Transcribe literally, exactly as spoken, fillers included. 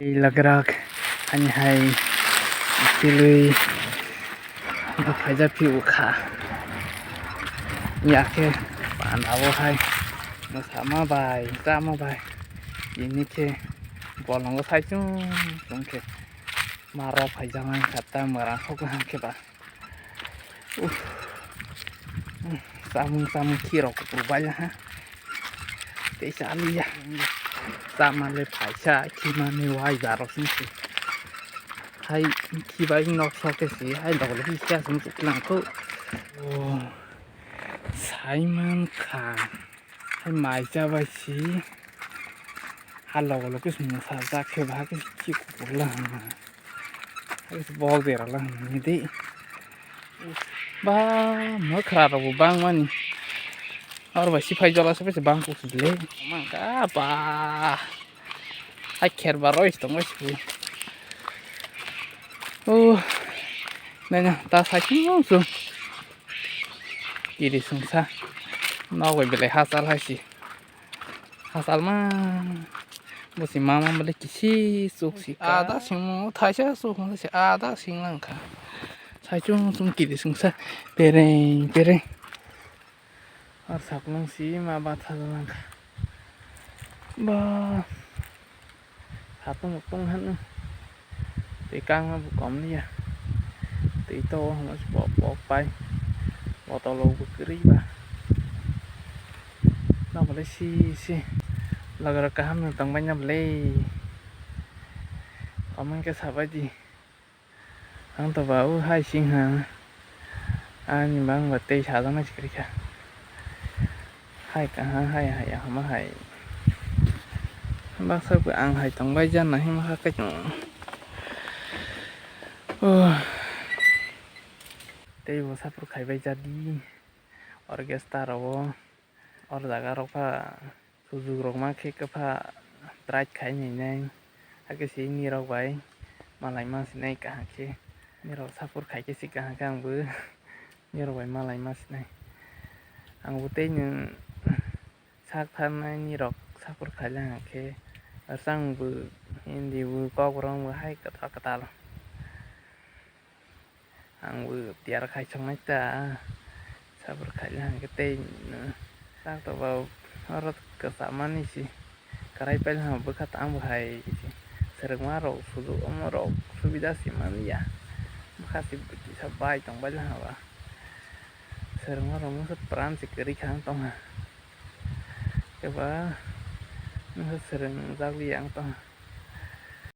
Tei lagrak ani hai tului phaijak phi ukha. Ya khe panda o hai mwsama bai chama bai tini khe bolongo sai chung chung khe ma rok phaijak nang kha ta mwrang khok kaham khe ba. Uff. Samung samung khirok kuphur baila ha. Tei chaliya. Chamale phaisa khimani wai barok sing se. Hai khibai nok sok ke se hai log log khe asung chuklang kho. Oh. Saiman kha. Hai mai chabai si ha logo logo khe mwsajak khe ba khe si kuphur la hwnma. Hai khe si bok dera la hwnma di. Ba mwkhra rok bo bang mani. Ar bai si phai jola se bang kuk si le. Mangka ba. Hai kher ba roi tong bai si. Oh. Nanya ta sai khe su. Kiri sungsa. Nok bai belai hachal hai si. Hachal ma. Bo si mama bole kisi chuk si ka. Ada singmo thaisa chuk si ada sing lang kha. Sai chung chung kiri sungsa. Pereng pereng. Ar saklung si ma ba thaja lang kha. Ba. Satung tung hanu. Tei kangma bo kom liya. Tei to hwnba se pok pok pai. Botolo bo kwrwi ba. Nokole si si. Logra kaham no tongbai na bwle. Comment khe sabai di. Ang to ba o hai sing ha. Ani bang ba tei sajak nai se kwrwi kha. Hai kaha hai hai ahama hai. Baksa bo ang hai tongbai jana hima kha khe. Oh. Tei bo sapor khaibai jadi. Orchestra rogo. Or jaga rok pha sujuk rok ma khe kwpha try khai nai nai. Hakhe se nirok bai malai ma sinai kaham khe. Nirok sapor khai khe se kaham khe ang bo nirok bai malai ma sinai. Ang bo tei nwng sak tharnai nirok sapor khai le hang khe. Rwchapang bo Hindi bo Kokborok bo hai kwtal kwtal. Ang bo tiyar khai songnai ta. Sabor khai le hang khe tei, mm, tak to ba oro kwcham mani si. Kwrai paila hang bwkha tang bo hai si. Swrwngma rok sujuk omo rok subida si man ya. Bwkha si kisa bai tong bai la hang ba. Swrwngma rok mungsa pran si kwrwi kha ang tong ha. Khe ba mungsa swrwng jak li ang tong ha.